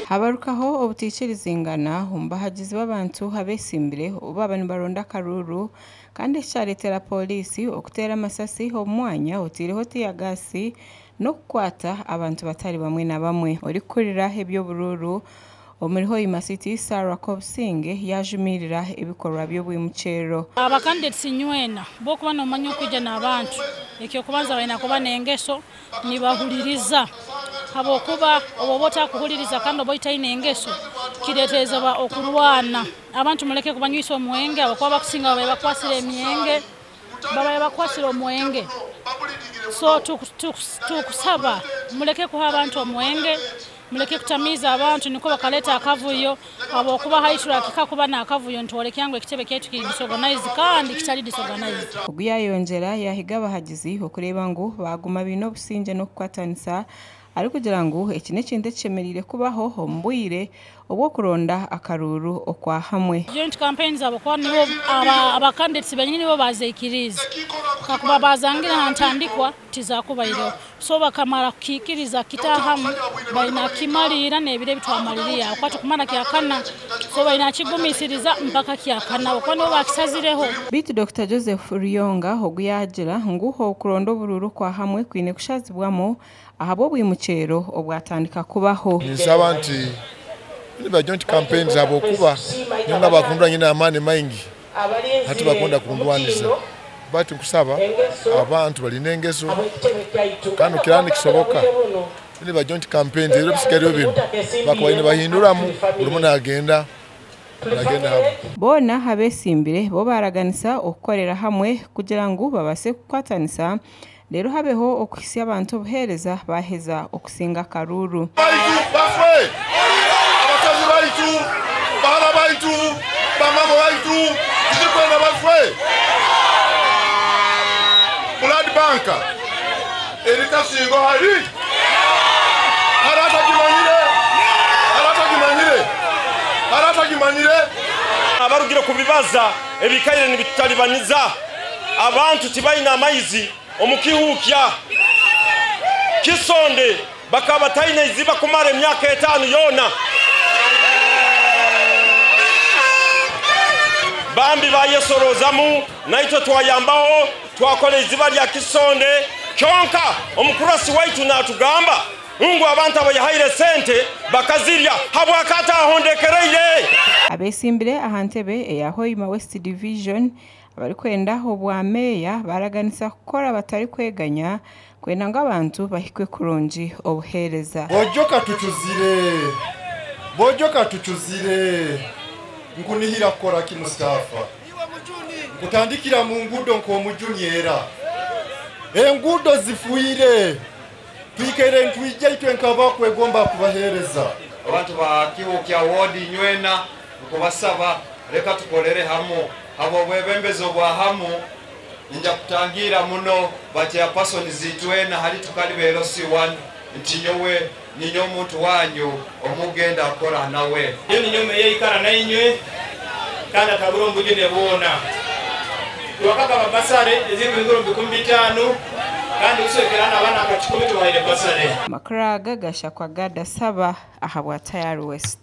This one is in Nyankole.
Habarukaho obutaikirizingana omu bahagizi b'abantu abetsimbire obu baaba nibaronda akaruuru kandi eki kyareetera pooriisi okuteera amasasi omu mwanya oteireho tiyagaasi n'okukwata abantu batari bamwe na bamwe. Orikukurira eby'oburuuru omuri Hoima City, Sarah Kobusinge yaajumirira ebikorwa by'obwimukyerero. Aba candidates nywena bokuba nomanya okwija n'abantu ekyokubanza balina kuba n'engeso nibahuliriza habwokuba oba otakuhuliriza kandi oba otaine engeso kireetezebwa okurwana. Abantu muleke kubanywisa omwenge abakuba bakusinga babaye bakwasire emyenge babaye bakwasire omwenge, so tukusaba muleke kuha abantu omwenge, muleke kutamiiza abantu niko bakaleta akavuyo habwokuba haiturakika kuba n'akavuyo ntwolekya ngu ekitebe kyaitu kiri disorganized kandi kitali disorganized. Ogu yayongyera yahiga abahagizi okureeba ngu baguma baine obusingye n'okukwatanisa arikugira ngu eki n'ekintu ekishemereire kubaho omu bwire obw'okuronda akaruuru okwa hamwe. Joint campaigns abakuba nibo aba candidates benyini nibo bazeikiriize, kakuba bazangira aha ntandikwa tizakubaireho, so bakamara kukiikiriza kitahamu balina kimaliira n'ebiro ebitwamaliriire aho kuba tukumara kyakana, so balina kigumisiriza mpaka kyakana ahakuba nibo bakisazireho. Beitu Dr Joseph Ruyonga ogu yaagira ngu okuronda oburuuru kwa hamwe kwine kushazibwamu ahabw'obwimukyero obwatandika kubaho. Ninsaba nti niba joint campaigns habwokuba nyonga bakundwa nyina amaani maingi hati bakunda kundwaniza, bati nkusaba abantu balina engeso kandi kirani kisoboka niba joint campaigns ebiro bisigaire bino bakaba nibahinduramu buri muntu nagenda hamwe. Boona abetsimbire bo baraganisa okukorera hamwe kugira ngu babase kukwatanisa rero habeho okuhisya abantu obuheereza baheza okusinga akaruuru. Bafwe abakazi baitu, bahara baitu, bamama baitu, tuzikwenda bafwe. Blood bank erikasingo hari haratagimanyire haratagimanyire haratagimanyire. Abarugire kubibaza ebikaire nibitalibaniza abantu tibaina amaizi omukihuukya Kisonde bakaba taine iziba kumara emyaka 5 yona. Bambi bayesorozamu naitwe twayambaho twakora iziba lya Kisonde kyonka omukurasi waitu natugamba ngu abantu abayahaire sente bakazirya habwakata ahondekereire. Abetsimbire aha ntebe eya Hoima West Division abarikwenda obwa meeya baraganisa kukora batarikweganya kwenda ngu abantu bahikwe kurungi obuheereza. Bojoka tucuzire, bojoka tucuzire, nkunihira kukora ki Mustafa, nkutandikira mu ngudo nk'omujuni era engudo zifuire twikere ntwija itwe nkaba kwegomba kubaheereza. Abantu ba Kihuukya ward nywena nkubasaba reka tukolere hamu habo bwebembezo bwa hamu nja kutangira muno ba chairperson zitwena hali tukali bero C1 nti nyowe ninyo omuntu wanyu omugenda akora nawe. Yo ninyo meye ikara na inywe kandi atabura ombugine bwona twakagaba basare ez'ebihumbi 5000 kandi usokerana abana akakikumi tubahaire basare. Makuru aga gashakwa Gada Saba ahabwa Tayari West.